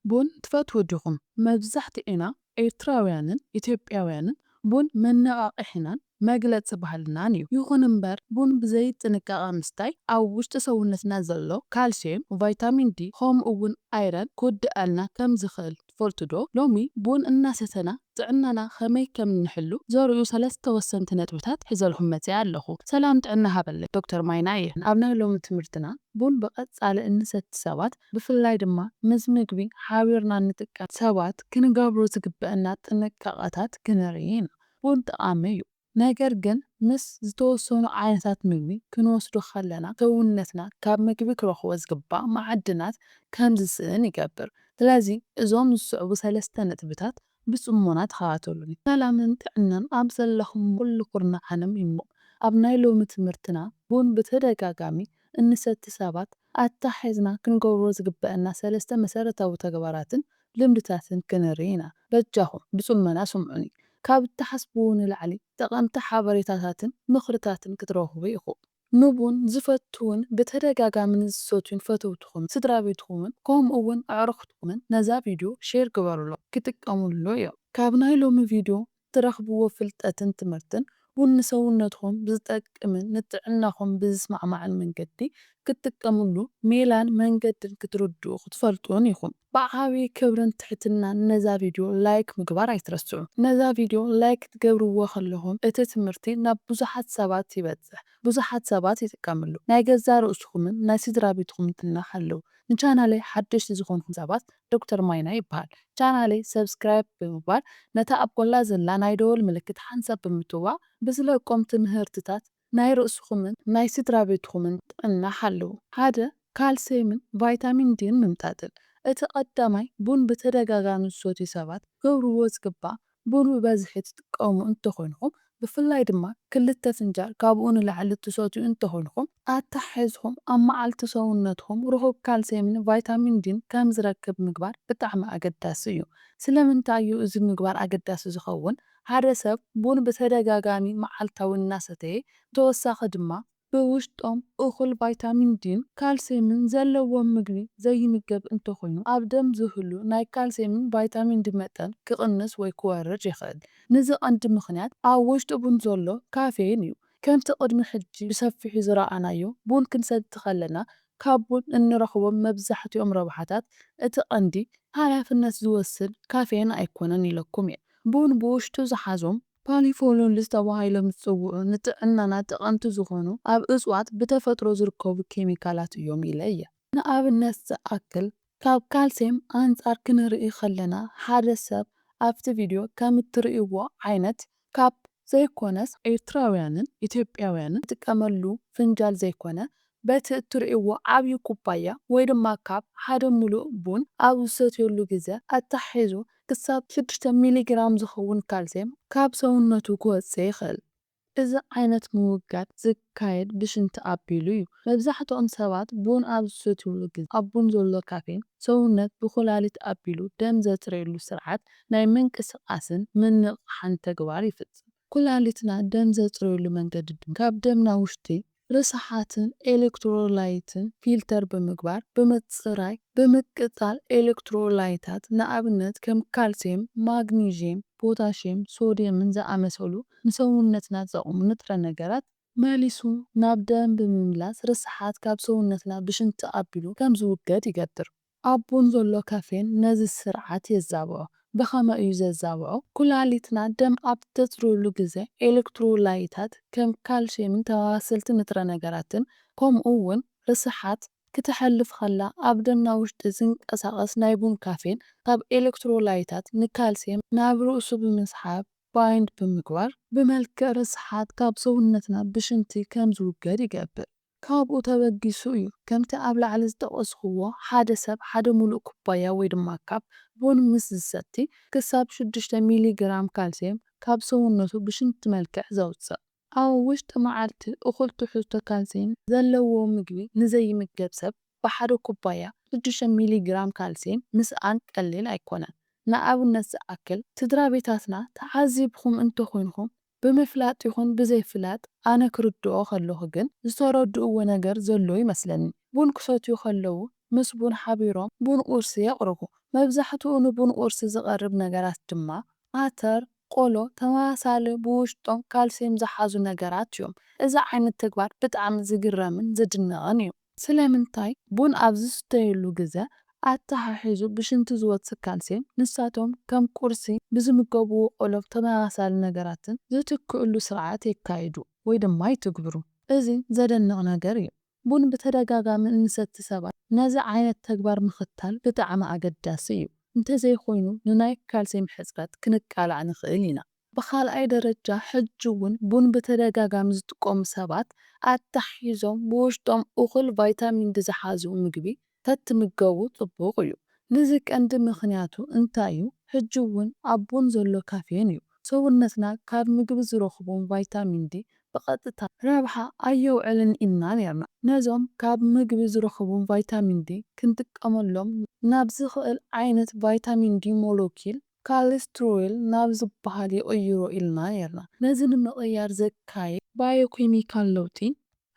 ቡን ትፈትዉ ዲኹም? መብዛሕትኤና ኤርትራውያንን ኢትዮጵያውያንን ቡን መነቓቕሒናን መግለጺ ባህልናን እዩ። ይኹን እምበር ቡን ብዘይ ጥንቃቐ ምስታይ ኣብ ውሽጢ ሰውነትና ዘሎ ካልሲየም፣ ቫይታሚን ዲ ከምኡ እውን ኣይረን ክውድኣልና ከም ዝኽእል ትፈልጡ ዶ? ሎሚ ቡን እናሰተና ጥዕናና ከመይ ከም እንሕሉ ዘርእዩ ሰለስተ ወሰንቲ ነጥብታት ሒዘልኩም መጺኣ ኣለኹ። ሰላም ጥዕና ሃበለይ፣ ዶክተር ማይና እየ። ኣብ ናይ ሎሚ ትምህርትና ቡን ብቐጻሊ እንሰቲ ሰባት፣ ብፍላይ ድማ ምስ ምግቢ ሓቢርና እንጥቀም ሰባት ክንገብሮ ዝግበአና ጥንቃቐታት ክንርኢ ኢና። ቡን ጠቓሚ እዩ፣ ነገር ግን ምስ ዝተወሰኑ ዓይነታት ምግቢ ክንወስዶ ከለና ሰውነትና ካብ ምግቢ ክረኽቦ ዝግባእ መዓድናት ከም ዝስእን ይገብር። ስለዚ እዞም ዝስዕቡ ሰለስተ ነጥብታት ብጽሞና ተኸታተሉኒ። ሰላምን ጥዕናን ኣብ ዘለኹም ኩሉ ኩርናዕ ዓለም ይሙቕ። ኣብ ናይ ሎሚ ትምህርትና ቡን ብተደጋጋሚ እንሰቲ ሰባት ኣተሓሒዝና ክንገብሮ ዝግበአና ሰለስተ መሰረታዊ ተግባራትን ልምድታትን ክንርኢ ኢና። በጃኹም ብጽሞና ስምዑኒ። ካብ እትሓስብዎ ንላዕሊ ጠቐምቲ ሓበሬታታትን ምኽርታትን ክትረኽቡ ኢኹም። ንቡን ዝፈትዉን ብተደጋጋሚ ንዝሰትዩን ፈተውትኹምን ስድራ ቤትኹምን ከምኡ እውን ኣዕሩኽትኹምን ነዛ ቪድዮ ሼር ግበሩሎም፣ ክጥቀምሉ እዮም። ካብ ናይ ሎሚ ቪድዮ ትረኽብዎ ፍልጠትን ትምህርትን ቡን ንሰውነትኹም ብዝጠቅምን ንጥዕናኹም ብዝስማዕማዕን መንገዲ ክትጥቀምሉ ሜላን መንገድን ክትርድኡ ክትፈልጡን ኢኹም። ብዓቢ ክብርን ትሕትናን ነዛ ቪድዮ ላይክ ምግባር ኣይትረስዑ። ነዛ ቪድዮ ላይክ ክትገብርዎ ከለኹም እቲ ትምህርቲ ናብ ብዙሓት ሰባት ይበጽሕ፣ ብዙሓት ሰባት ይጥቀምሉ። ናይ ገዛ ርእስኹምን ናይ ስድራ ቤትኹምን ጥዕና ሓልዉ። ንቻናለይ ሓደሽቲ ዝኾንኩም ሰባት ዶክተር ማይና ይበሃል። ቻናለይ ሰብስክራይብ ብምግባር ነታ ኣብ ጎላ ዘላ ናይ ደወል ምልክት ሓንሳብ ብምትዋቕ ብዝለቆም ትምህርትታት ናይ ርእስኹምን ናይ ስድራ ቤትኹምን ጥዕና ሓልዉ። ሓደ፣ ካልሲየምን ቫይታሚን ዲን ምምጣጥን። እቲ ቀዳማይ ቡን ብተደጋጋሚ ዝሰትዩ ሰባት ክገብርዎ ዝግባእ ቡን ብበዝሒ ትጥቀሙ እንተኾይንኹም፣ ብፍላይ ድማ ክልተ ፍንጃል ካብኡ ንላዕሊ ትሰትዩ እንተኾይንኹም፣ ኣተሓሒዝኩም ኣብ መዓልቲ ሰውነትኩም ርኹብ ካልሲየምን ቫይታሚን ዲን ከም ዝረክብ ምግባር ብጣዕሚ ኣገዳሲ እዩ። ስለምንታይ እዩ እዚ ምግባር ኣገዳሲ ዝኸውን? ሓደ ሰብ ቡን ብተደጋጋሚ መዓልታዊ እናሰተየ፣ ብተወሳኺ ድማ ብውሽጦም እኹል ቫይታሚን ዲን ካልሲየምን ዘለዎም ምግቢ ዘይምገብ እንተኾይኑ፣ ኣብ ደም ዝህሉ ናይ ካልሲየምን ቫይታሚን ዲ መጠን ክቕንስ ወይ ክወርድ ይኽእል። ነዚ ቀንዲ ምኽንያት ኣብ ውሽጢ ቡን ዘሎ ካፌን እዩ። ከምቲ ቅድሚ ሕጂ ብሰፊሑ ዝረኣናዮ፣ ቡን ክንሰቲ ከለና ካብ ቡን እንረኽቦም መብዛሕትኦም ረብሓታት እቲ ቀንዲ ሓላፍነት ዝወስድ ካፌን ኣይኮነን ኢለኩም እየ። ቡን ብውሽጡ ዝሓዞም ፓሊፎኖልስ ተባሂሎም ዝጽውዑ ንጥዕናና ጠቐምቲ ዝኾኑ ኣብ እጽዋት ብተፈጥሮ ዝርከቡ ኬሚካላት እዮም ኢለ እየ። ንኣብነት ዝኣክል፣ ካብ ካልሲየም ኣንጻር ክንርኢ ከለና፣ ሓደ ሰብ ኣብቲ ቪድዮ ከም እትርእይዎ ዓይነት ካፕ ዘይኮነስ፣ ኤርትራውያንን ኢትዮጵያውያንን ዝጥቀመሉ ፍንጃል ዘይኮነ፣ በቲ እትርእይዎ ዓብዪ ኩባያ ወይ ድማ ካፕ ሓደ ሙሉእ ቡን ኣብ ዝሰትየሉ ግዜ ኣተሓሒዙ ክሳብ ሽዱሽተ ሚሊግራም ዝኸውን ካልሲየም ካብ ሰውነቱ ክወጽእ ይኽእል። እዚ ዓይነት ምውጋድ ዝካየድ ብሽንቲ ኣቢሉ እዩ። መብዛሕትኦም ሰባት ቡን ኣብ ዝሰትዩሉ ግዜ፣ ኣብ ቡን ዘሎ ካፌን ሰውነት ብኩላሊት ኣቢሉ ደም ዘጽርየሉ ስርዓት ናይ ምንቅስቓስን ምንቕቓሕን ተግባር ይፍጽም። ኩላሊትና ደም ዘጽርየሉ መንገዲ ድማ ካብ ደምና ውሽጢ ርስሓትን ኤሌክትሮላይትን ፊልተር ብምግባር፣ ብምጽራይ፣ ብምቅጻል ኤሌክትሮላይታት፣ ንኣብነት ከም ካልሲየም፣ ማግኒዥየም፣ ፖታሽየም፣ ሶድየምን ዝኣመሰሉ ንሰውነትና ዝጠቕሙ ንጥረ ነገራት መሊሱ ናብ ደም ብምምላስ ርስሓት ካብ ሰውነትና ብሽንቲ ኣቢሉ ከም ዝውገድ ይገብር። ኣብ ቡን ዘሎ ካፌን ነዚ ስርዓት የዛብዖ። ብኸመይ እዩ ዘዛብዖ? ኩላሊትና ደም ኣብ ተጽርየሉ ግዜ ኤሌክትሮላይታት ከም ካልሲየምን ተመሳሰልቲ ንጥረ ነገራትን ከምኡ እውን ርስሓት ክትሓልፍ ከላ ኣብ ደምና ውሽጢ ዝንቀሳቐስ ናይ ቡን ካፌን ካብ ኤሌክትሮላይታት ንካልሲየም ናብ ርእሱ ብምስሓብ ባይንድ ብምግባር ብመልክዕ ርስሓት ካብ ሰውነትና ብሽንቲ ከም ዝውገድ ይገብር። ካብኡ ተበጊሱ እዩ ከምቲ ኣብ ላዕሊ ዝጠቐስክዎ ሓደ ሰብ ሓደ ሙሉእ ኩባያ ወይ ድማ ካፕ ቡን ምስ ዝሰቲ ክሳብ ሽዱሽተ ሚሊ ግራም ካልሲየም ካብ ሰውነቱ ብሽንቲ መልክዕ ዘውፅእ። ኣብ ውሽጢ መዓልቲ እኹል ትሕዝቶ ካልሲየም ዘለዎ ምግቢ ንዘይምገብ ሰብ ብሓደ ኩባያ ሽዱሽተ ሚሊ ግራም ካልሲየም ምስኣን ቀሊል ኣይኮነን። ንኣብነት ዝኣክል፣ ስድራ ቤታትና ተዓዚብኩም እንተኾይንኩም፣ ብምፍላጥ ይኹን ብዘይፍላጥ፣ ኣነ ክርድኦ ከለኹ ግን ዝተረድእዎ ነገር ዘሎ ይመስለኒ። ቡን ክሰትዩ ከለዉ ምስ ቡን ሓቢሮም ቡን ቁርሲ የቕርቡ። መብዛሕትኡ ንቡን ቁርሲ ዝቐርብ ነገራት ድማ ኣተር፣ ቆሎ፣ ተመሳሳሊ ብውሽጦም ካልሲየም ዝሓዙ ነገራት እዮም። እዚ ዓይነት ተግባር ብጣዕሚ ዝግረምን ዝድነቕን እዩ። ስለምንታይ ቡን ኣብ ዝስተየሉ ግዘ ኣተሓሒዙ ብሽንቲ ዝወፅእ ካልሲየም ንሳቶም ከም ቁርሲ ብዝምገብዎ ቆሎ ተመሳሳሊ ነገራትን ዝትክእሉ ስርዓት የካይዱ ወይ ድማ ይትግብሩ። እዚ ዘደንቕ ነገር እዩ። ቡን ብተደጋጋሚ እንሰቲ ሰባት ነዚ ዓይነት ተግባር ምኽታል ብጣዕሚ ኣገዳሲ እዩ። እንተዘይኮይኑ ንናይ ካልሲየም ሕፅረት ክንቃላዕ ንኽእል ኢና። ብኻልኣይ ደረጃ ሕጂ እውን ቡን ብተደጋጋሚ ዝጥቀሙ ሰባት ኣተሓሒዞም ብውሽጦም እኹል ቫይታሚን ዲ ዝሓዙ ምግቢ ተትምገቡ ፅቡቕ እዩ። ንዚ ቀንዲ ምኽንያቱ እንታይ እዩ? ሕጂ እውን ኣብ ቡን ዘሎ ካፌን እዩ። ሰውነትና ካብ ምግቢ ዝረኽቦም ቫይታሚን ዲ ብቐጥታ ረብሓ ኣየውዕልን ኢልና ነርና። ነዞም ካብ ምግቢ ዝረኽቦም ቫይታሚን ዲ ክንጥቀመሎም ናብ ዝኽእል ዓይነት ቫይታሚን ዲ ሞለኪል ካሊስትሮይል ናብ ዝበሃል ይቕይሮ ኢልና ነርና። ነዚ ንምቕያር ዘካየድ ባዮኬሚካል ለውጢ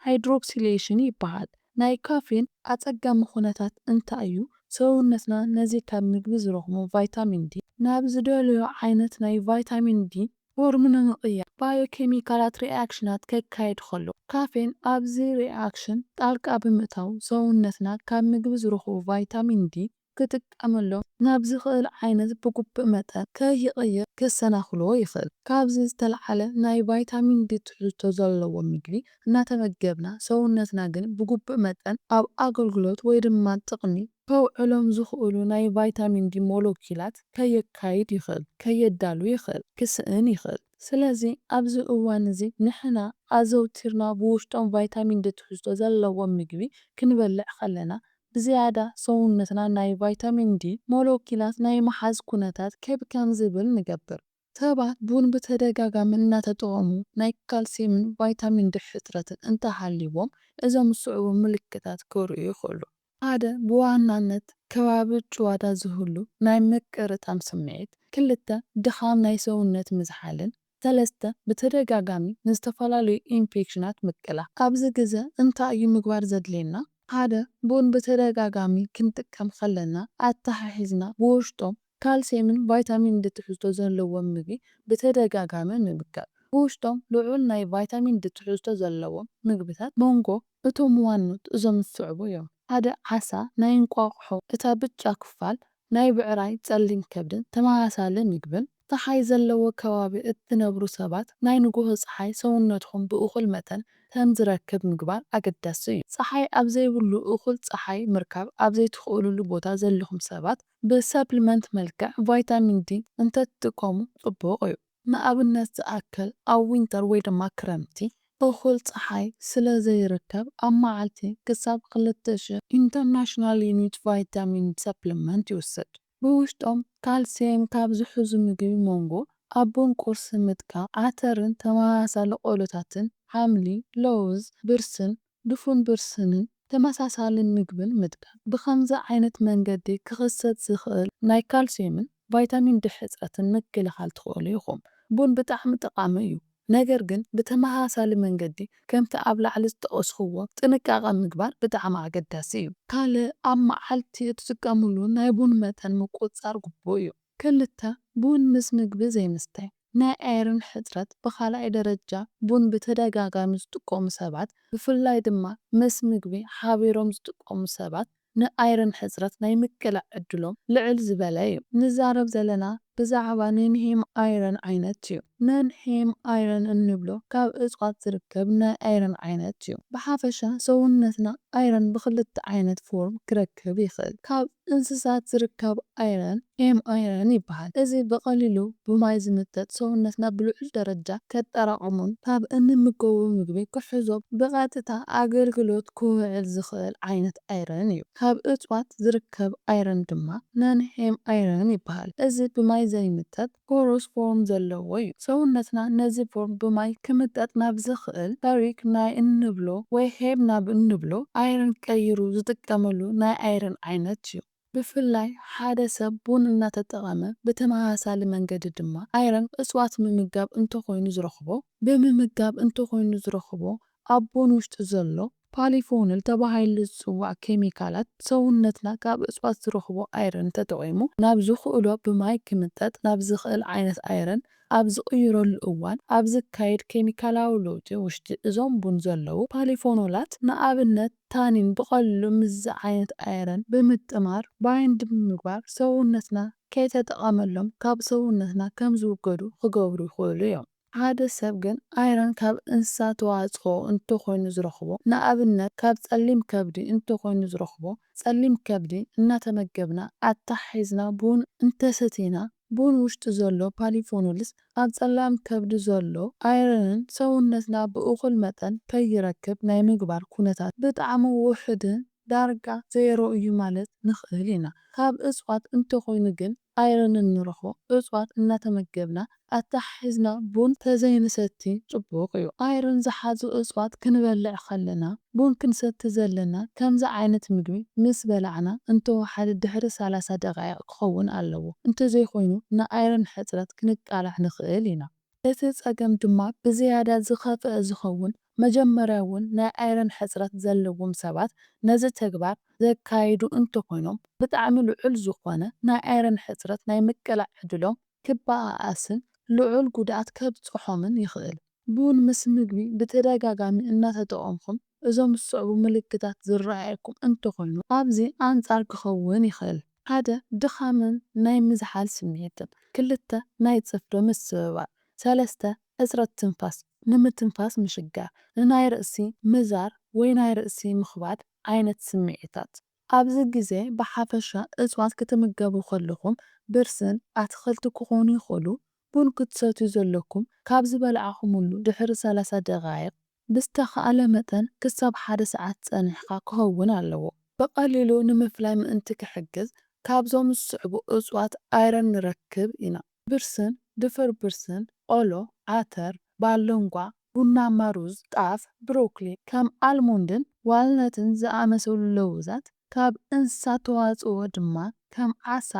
ሃይድሮክሲሌሽን ይበሃል። ናይ ካፌን ኣጸጋሚ ኩነታት እንታይ እዩ? ሰውነትና ነዚ ካብ ምግቢ ዝረኽቦ ቫይታሚን ዲ ናብ ዝደለዮ ዓይነት ናይ ቫይታሚን ዲ ፎርም ንምቕያር ባዮኬሚካላት ሪኣክሽናት ከካይድ ከሎ፣ ካፌን ኣብዚ ሪኣክሽን ጣልቃ ብምእታው ሰውነትና ካብ ምግቢ ዝረኽቦ ቫይታሚን ዲ ክጥቀመሎም ናብ ዝኽእል ዓይነት ብግቡእ መጠን ከይቕይር ከሰናኽሎ ይኽእል። ካብዚ ዝተልዓለ ናይ ቫይታሚን ዲ ትሕዝቶ ዘለዎ ምግቢ እናተመገብና ሰውነትና ግን ብግቡእ መጠን ኣብ ኣገልግሎት ወይ ድማ ጥቕሚ ከውዕሎም ዝኽእሉ ናይ ቫይታሚን ዲ ሞለኪላት ከየካይድ ይኽእል፣ ከየዳሉ ይኽእል፣ ክስእን ይኽእል። ስለዚ ኣብዚ እዋን እዚ ንሕና ኣዘውቲርና ብውሽጦም ቫይታሚን ዲ ትሕዝቶ ዘለዎም ምግቢ ክንበልዕ ከለና ብዝያዳ ሰውነትና ናይ ቫይታሚን ዲ ሞለኪላት ናይ ምሓዝ ኩነታት ከብ ከም ዝብል ንገብር። ሰባት ቡን ብተደጋጋሚ እናተጠቐሙ ናይ ካልሲየምን ቫይታሚን ዲ ሕፅረትን እንተሃልይዎም እዞም ዝስዕቡ ምልክታት ክርእዩ ይኽእሉ። ሓደ ብዋናነት ከባቢ ጭዋዳ ዝህሉ ናይ ምቅርጣም ስምዒት፣ ክልተ ድኻም ናይ ሰውነት ምዝሓልን፣ ሰለስተ ብተደጋጋሚ ንዝተፈላለዩ ኢንፌክሽናት ምቅላዕ። ኣብዚ ግዘ እንታይ እዩ ምግባር ዘድልየና? ሓደ ቡን ብተደጋጋሚ ክንጥቀም ከለና ኣተሓሒዝና ብውሽጦም ካልሲየምን ቫይታሚን ዲ ትሕዝቶ ዘለዎም ምግቢ ብተደጋጋሚ ምምጋብ። ብውሽጦም ልዑል ናይ ቫይታሚን ዲ ትሕዝቶ ዘለዎም ምግብታት መንጎ እቶም ዋኖት እዞም ዝስዕቡ እዮም። ሓደ ዓሳ፣ ናይ እንቋቑሖ፣ እታ ብጫ ክፋል ናይ ብዕራይ ጸሊም ከብድን ተመሳሳሊ ምግብን። ጸሓይ ዘለዎ ከባቢ እትነብሩ ሰባት ናይ ንጎሆ ጸሓይ ሰውነትኹም ብእኹል መጠን ከም ዝረክብ ምግባር ኣገዳሲ እዩ። ጸሓይ ኣብ ዘይብሉ እኹል ጸሓይ ምርካብ ኣብ ዘይትኽእሉሉ ቦታ ዘለኹም ሰባት ብሰፕሊመንት መልክዕ ቫይታሚን ዲ እንተትጥቀሙ ጽቡቕ እዩ። ንኣብነት ዝኣክል ኣብ ዊንተር ወይ ድማ ክረምቲ እኹል ጸሓይ ስለ ዘይርከብ ኣብ መዓልቲ ክሳብ ክልተ ሽሕ ኢንተርናሽናል ዩኒት ቫይታሚን ሰፕሊመንት ይውሰድ። ብውሽጦም ካልሲየም ካብ ዝሕዙ ምግቢ መንጎ ኣብ ቡን ቁርሲ ምጥቃም፣ ዓተርን ተመሳሳሊ ቆሎታትን፣ ሓምሊ፣ ለውዝ፣ ብርስን፣ ድፉን ብርስንን ተመሳሳሊ ምግብን ምጥቃም። ብኸምዚ ዓይነት መንገዲ ክኽሰት ዝኽእል ናይ ካልሲየምን ቫይታሚን ዲ ሕፅረትን ምክልኻል ትኽእሉ ኢኹም። ቡን ብጣዕሚ ጠቓሚ እዩ፣ ነገር ግን ብተመሳሳሊ መንገዲ ከምቲ ኣብ ላዕሊ ዝጠቐስኽዎ ጥንቃቐ ምግባር ብጣዕሚ ኣገዳሲ እዩ። ካልእ ኣብ መዓልቲ እትጥቀምሉ ናይ ቡን መጠን ምቁፅፃር ግቡእ እዩ። ክልተ፣ ቡን ምስ ምግቢ ዘይምስታይ። ናይ ኣይረን ሕፅረት ብኻልኣይ ደረጃ ቡን ብተደጋጋሚ ዝጥቀሙ ሰባት፣ ብፍላይ ድማ ምስ ምግቢ ሓቢሮም ዝጥቀሙ ሰባት፣ ንኣይረን ሕፅረት ናይ ምቅላዕ ዕድሎም ልዕል ዝበለ እዩ። ንዛረብ ዘለና ብዛዕባ ነንሄም ኣይረን ዓይነት እዩ። ነንሄም ኣይረን እንብሎ ካብ እፅዋት ዝርከብ ናይ ኣይረን ዓይነት እዩ። ብሓፈሻ ሰውነትና ኣይረን ብኽልተ ዓይነት ፎርም ክረክብ ይኽእል። ካብ እንስሳት ዝርከብ ኣይረን ሄም ኣይረን ይበሃል። እዚ ብቐሊሉ ብማይ ዝምጠጥ ሰውነትና ብልዑል ደረጃ ከጠራቕሞን ካብ እንምገቦ ምግቢ ክሕዞ ብቐጥታ ኣገልግሎት ክውዕል ዝኽእል ዓይነት ኣይረን እዩ። ካብ እፅዋት ዝርከብ ኣይረን ድማ ነን ሄም ኣይረን ይበሃል። እዚ ብማይ ዘይምጠጥ ፖሮስ ፎርም ዘለዎ እዩ። ሰውነትና ነዚ ፎርም ብማይ ክምጠጥ ናብ ዝኽእል ፈሪክ ናይ እንብሎ ወይ ሄም ናብ እንብሎ ኣይረን ቀይሩ ዝጥቀመሉ ናይ ኣይረን ዓይነት እዩ። ብፍላይ ሓደ ሰብ ቡን እናተጠቐመ ብተመሳሳሊ መንገዲ ድማ ኣይረን እፅዋት ምምጋብ እንተኾይኑ ዝረኽቦ፣ ብምምጋብ እንተኾይኑ ዝረኽቦ ኣብ ቡን ውሽጢ ዘሎ ፓሊፎኖል ተባሂሉ ዝጽዋዕ ኬሚካላት ሰውነትና ካብ እጽዋት ዝረኽቦ ኣይረን ተጠቒሙ ናብ ዝኽእሎ ብማይ ክምጠጥ ናብ ዝኽእል ዓይነት ኣይረን ኣብ ዝቕይረሉ እዋን ኣብ ዝካየድ ኬሚካላዊ ለውጢ ውሽጢ እዞም ቡን ዘለዉ ፓሊፎኖላት ንኣብነት ታኒን ብቐሊሉ ምስዚ ዓይነት ኣይረን ብምጥማር ባይንድ ብምግባር ሰውነትና ከይተጠቐመሎም ካብ ሰውነትና ከም ዝውገዱ ክገብሩ ይኽእሉ እዮም። ሓደ ሰብ ግን ኣይረን ካብ እንስሳ ተዋፅኦ እንተኾይኑ ዝረኽቦ፣ ንኣብነት ካብ ፀሊም ከብዲ እንተኾይኑ ዝረኽቦ፣ ፀሊም ከብዲ እናተመገብና ኣታሒዝና ቡን እንተሰቲና፣ ቡን ውሽጢ ዘሎ ፓሊፎኖልስ ኣብ ፀላም ከብዲ ዘሎ ኣይረንን ሰውነትና ብእኹል መጠን ከይረክብ ናይ ምግባር ኩነታት ብጣዕሚ ውሑድን ዳርጋ ዜሮ እዩ ማለት ንኽእል ኢና። ካብ እፅዋት እንተኾይኑ ግን ኣይረን እንረኽቦ እፅዋት እናተመገብና ኣታሒዝና ቡን ተዘይንሰቲ ፅቡቕ እዩ። ኣይረን ዝሓዙ እፅዋት ክንበልዕ ከለና ቡን ክንሰቲ ዘለና ከምዚ ዓይነት ምግቢ ምስ በላዕና እንተወሓደ ድሕሪ ሰላሳ ደቓይቕ ክኸውን ኣለዎ። እንተዘይኮይኑ ንኣይረን ሕፅረት ክንቃላዕ ንኽእል ኢና። እቲ ጸገም ድማ ብዝያዳ ዝኸፍአ ዝኸውን መጀመርያ እውን ናይ ኣይረን ሕጽረት ዘለዎም ሰባት ነዚ ተግባር ዘካይዱ እንተኾይኖም ብጣዕሚ ልዑል ዝኾነ ናይ ኣይረን ሕጽረት ናይ ምቅላዕ ዕድሎም ክበኣኣስን ልዑል ጉድኣት ከብጽሖምን ይኽእል። ቡን ምስ ምግቢ ብተደጋጋሚ እናተጠቐምኩም እዞም ዝስዕቡ ምልክታት ዝረኣየኩም እንተኾይኑ ኣብዚ ኣንጻር ክኸውን ይኽእል። ሓደ ድኻምን ናይ ምዝሓል ስምዒትን። ክልተ ናይ ጽፍሪ ምስብባር። ሰለስተ ሕጽረት ትንፋስ። ንምትንፋስ ምሽጋር። ንናይ ርእሲ ምዛር ወይ ናይ ርእሲ ምኽባድ ዓይነት ስምዒታት። ኣብዚ ግዜ ብሓፈሻ እጽዋት ክትምገቡ ከለኹም ብርስን ኣትኽልቲ ክኾኑ ይኽእሉ። ቡን ክትሰትዩ ዘለኩም ካብ ዝበላዕኹምሉ ድሕሪ ሰላሳ ደቓይቕ ብዝተኻእለ መጠን ክሳብ ሓደ ሰዓት ጸኒሕካ ክኸውን ኣለዎ። ብቐሊሉ ንምፍላይ ምእንቲ ክሕግዝ ካብዞም ዝስዕቡ እጽዋት ኣይረን ንረክብ ኢና። ብርስን፣ ድፍር ብርስን፣ ቆሎ፣ ዓተር፣ ባሎንጓ፣ ቡናማ ሩዝ፣ ጣፍ፣ ብሮኮሊ፣ ከም ኣልሞንድን ዋልነትን ዝኣመሰሉ ለውዛት፣ ካብ እንስሳ ተዋጽኦ ድማ ከም ዓሳ፣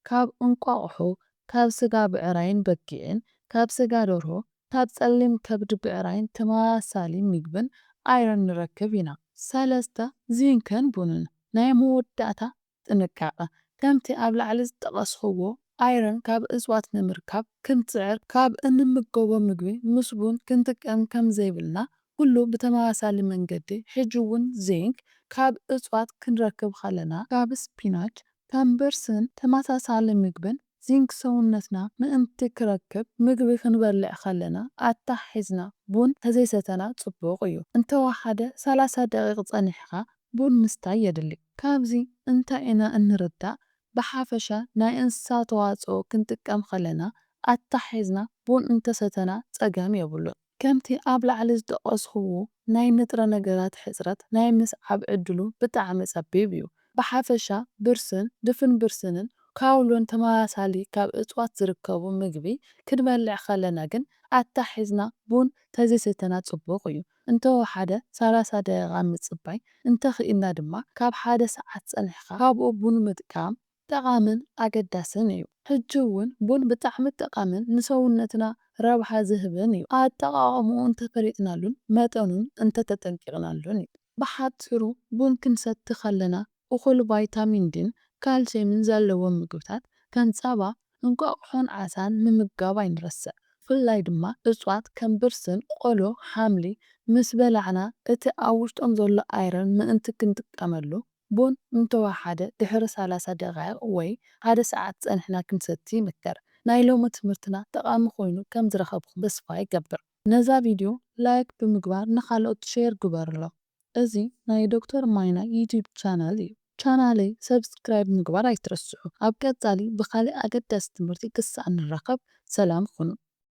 ካብ እንቋቑሖ፣ ካብ ስጋ ብዕራይን በጊዕን፣ ካብ ስጋ ደርሆ፣ ካብ ጸሊም ከብዲ ብዕራይን ተመሳሳሊ ምግብን ኣይረን ንረክብ ኢና። ሰለስተ ዚንክን ቡንን። ናይ መወዳእታ ጥንቃቐ። ከምቲ ኣብ ላዕሊ ዝጠቐስኽዎ ኣይረን ካብ እጽዋት ንምርካብ ክንጽዕር ካብ እንምገቦ ምግቢ ምስ ቡን ክንጥቀም ከም ዘይብልና ኩሉ ብተመሳሳሊ መንገዲ ሕጂ እውን ዚንክ ካብ እጽዋት ክንረክብ ከለና ካብ ስፒናች፣ ከም ብርስን ተመሳሳሊ ምግብን ዚንክ ሰውነትና ምእንቲ ክረክብ ምግቢ ክንበልዕ ከለና ኣታሒዝና ቡን ተዘይሰተና ጽቡቕ እዩ። እንተወሓደ ሰላሳ ደቒቕ ጸኒሕካ ቡን ምስታይ የድሊ። ካብዚ እንታይ ኢና እንርዳእ? ብሓፈሻ ናይ እንስሳ ተዋጽኦ ክንጥቀም ከለና ኣታሒዝና ቡን እንተሰተና ጸገም የብሉን። ከምቲ ኣብ ላዕሊ ዝጠቐስኽዎ ናይ ንጥረ ነገራት ሕጽረት ናይ ምስዓብ ዕድሉ ብጣዕሚ ጸቢብ እዩ። ብሓፈሻ ብርስን፣ ድፍን ብርስንን ካውሎን ተመሳሳሊ ካብ እጽዋት ዝርከቡ ምግቢ ክንበልዕ ከለና ግን ኣታሒዝና ቡን ተዘይሰተና ጽቡቕ እዩ። እንተወሓደ ሰላሳ ደቂቓ ምጽባይ እንተኽኢልና ድማ ካብ ሓደ ሰዓት ጸኒሕካ ካብኡ ቡን ምጥቃም ጠቓምን ኣገዳስን እዩ። ሕጂ እውን ቡን ብጣዕሚ ጠቓምን ንሰውነትና ረብሓ ዝህብን እዩ። ኣጠቓቕምኡ እንተፈሊጥናሉን መጠኑን እንተተጠንቂቕናሉን እዩ። ብሓጺሩ ቡን ክንሰቲ ከለና እኹል ቫይታሚን ዲን ካልሲየምን ዘለዎም ምግብታት ከም ጸባ፣ እንቋቑሖን ዓሳን ምምጋብ ኣይንረስዕ። ብፍላይ ድማ እጽዋት ከም ብርስን፣ ቆሎ፣ ሓምሊ ምስ በላዕና እቲ ኣብ ውሽጦም ዘሎ ኣይረን ምእንቲ ክንጥቀመሉ ቡን እንተወሓደ ድሕሪ ሰላሳ ደቓይቕ ወይ ሓደ ሰዓት ጸኒሕና ክንሰቲ ይምከር። ናይ ሎሚ ትምህርትና ጠቓሚ ኮይኑ ከም ዝረኸብኩም ተስፋ ይገብር። ነዛ ቪድዮ ላይክ ብምግባር ንኻልኦት ሼር ግበርሎም። እዚ ናይ ዶክተር ማይና ዩቲዩብ ቻናል እዩ። ቻናለይ ሰብስክራይብ ምግባር ኣይትረስዑ። ኣብ ቀጻሊ ብኻልእ ኣገዳሲ ትምህርቲ ክሳዕ ንራኸብ ሰላም ኩኑ።